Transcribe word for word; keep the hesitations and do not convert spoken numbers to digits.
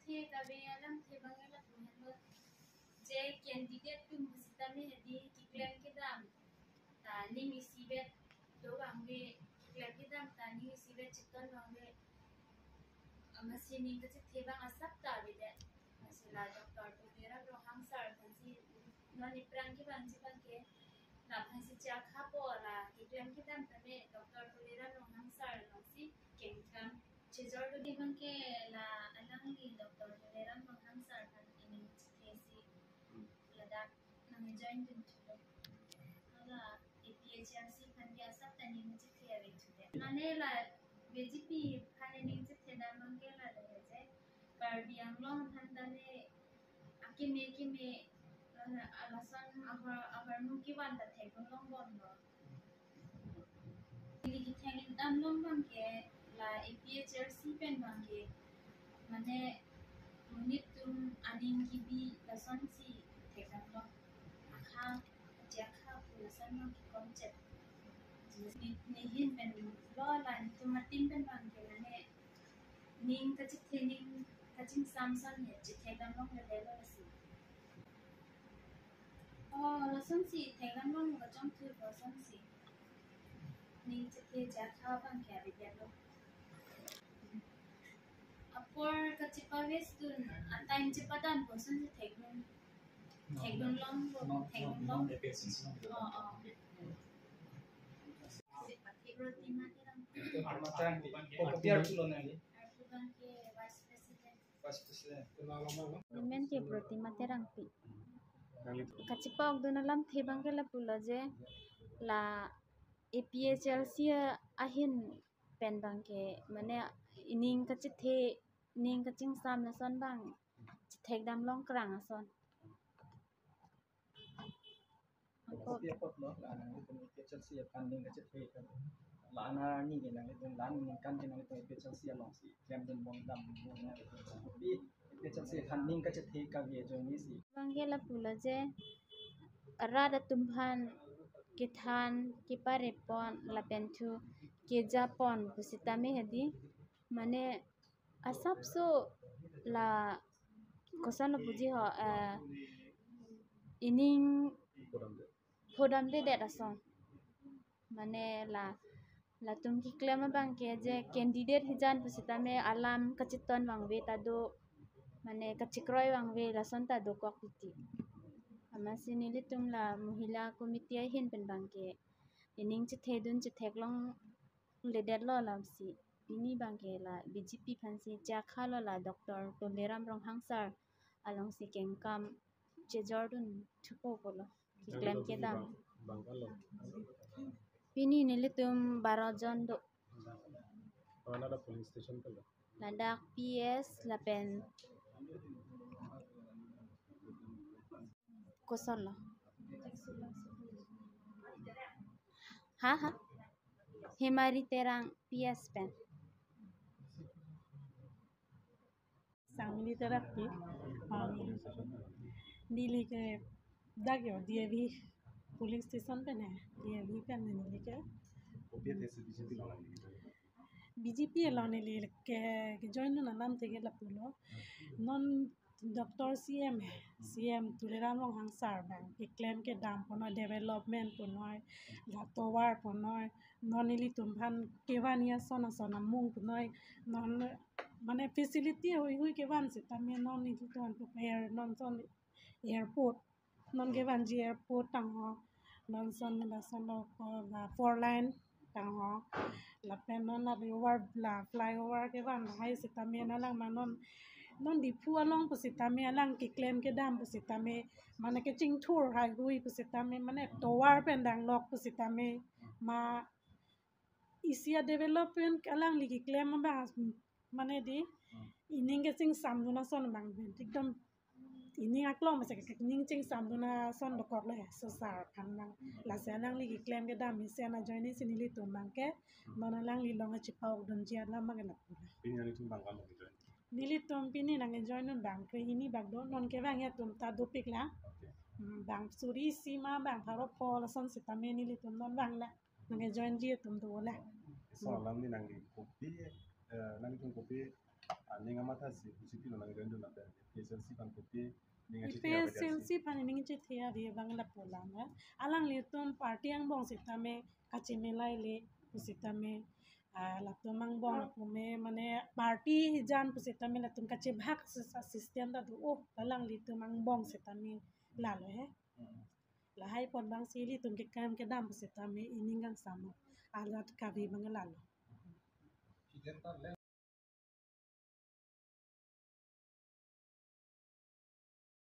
chethe kave alamthe abang ke lapu henlo, je candidate atum pusitame hedi keklem kedam ta ning isivet do abang ke, keklem kedam ta ning isivet cheton abang ke, amatsi ning kachethe abang asap ta avedet. Amatsi la Doctor Tuliram Ronghang sir aphansi non aphrang kevangji abang ke, la aphansi chakha po, la keklem kedam tame Doctor Tuliram Ronghang sir alongsi kengkam chejor do. Abang ke la alangli Doctor Tuliram Ronghang sir aphan ining chethesi ladak nangjoin dun thulo. Hala A P H L C aphan ke asap ta ining chethe avedetde. Mane la B J P aphan ining chethedam abang ke la le je Karbi Anglong aphan tame akeme keme, eh, alason ahor ahormu kevan ta thekdun longbomlo. Ili kethekdam long abang ke la A P H L C pen abang ke, mane monit atum aning kebi lasonsi thekdam long. Akha, chakha pu lason abang ke komchet. Ni, nihin pen lo la netum atim pen abang ke mane ning kachethe, ning kachingsam ason he chethekdam longledetlo lasi. Oh, lasonsi thekdam long kachongthu lasonsi. Ning chethe chakha abang ke avedetlo. Apor kachepa-waste dun, a-time chepadam pu asonsi thekdun. Thekdun long, thekdun long. Oh, oh. Protima Terang. Armata, oh, kopi arpulo nangli? Arpu abang ke Vice President. Vice President. Women ke Protima Terangpi. Nangli? Kachepa-ok dun alamthe abang ke lapulo je, la A P H L C ahin pen abang ke, mane ining kachethe, ining kachingsam lason abang chethekdam long krang ason. Ako. Kopi apotlo, la nangtum A P H L C aphan ning kachethe ka, la arni ke nangtum la ningkan ke nangtum A P H L C alongsi klemdun bomdam, kopi A P H L C aphan ning kachethe kave ajoinesi? Abang ke lapulo je, rat atum aphan kethan, keparepon, lapen thu kejapon pusitame hedi, mane asapso la kosonlo puji ho, eh, ining phodamdedet ason. Mane la, latum keklem abang ke je candidate hijan pusitame alam kacheton abang ave ta do, mane kachekroi abang ave lason ta dokok titi. Amatsi nelitum la Mohila Committee ahin pen abang ke ining chethedun chethek longledetlo lamsi. Pini abang ke la B J P aphansi chakha lo, la Doctor Tuliram Ronghang sir alongsi kengkam chejordun thupo pulo. Keklem kedam. Bang, bang kalo. Pini nelitum baro jon do. Mana ada polling station kalo? Ladak P S lapen kosonlo. Ha, ha. Hemari Terang P S pen. Sangmili Terangpi. Um, neli ke dak yo D A V polling station pen he, D A V pen neli ke. Kopi athesi B J P along neli ke join? B J P along neli ke, kejoin dun alamthe ke lapulo. Non Doctor C M he, C M Tuliram Ronghang sir abang keklem kedam punoi, development punoi, la tovar punoi, non nelitum aphan kevan ason ason amung punoi, non mane facility hui hui kevan sitame non nelitum aphan prepare, non ason airport, non kevanji airport tangho, non ason lason lo, la four lane tangho, lapen non la over, la flyover kevan lahai sitame alang ma non, non Diphu along pusitame alang keklem kedam pusitame, mane kachingthur haihui pusitame, mane tovar pen danglok pusitame, ma isi a-development alangli keklem abang, mane di, ining kachingsamdun ason abang pen, ekdom ining aklong masa ke ining chingsamdun ason dokoklo he, so sir aphan abang. Lasi alangli keklem kedam mesen ajoinesi nelitum abang ke, non alangli along kachepa-okdunji alam abang ke lapu. Pini nelitum bang kalo kejoin? Nelitum pini nangjoin dun bang kre hini bak do, non kevang atum ta dopik la. Okay. Hmm, bang suri isi ma bang pharo pho lason sitame nelitum non vanglo. Nangjoinji atum dolang. So, alam ni nangli kopi, eh, nangtum kopi, Ning amatha si, si pilo nang join dun lapen A P H L C aphan kopi ning A P H L C aphan ning chethe ave abang lapu lang, eh. Alanglitum party angbong setame kachemelaile pu setame, ah, latum angbong lapu me mane party hijan pu setame latum kachebhak si-, sa system ta do. Oh, alanglitum angbong setame lalo he. Hmm. Lahai apot abang si ilitum kekam kedam pu setame ining kangsam alat kave abang lalo.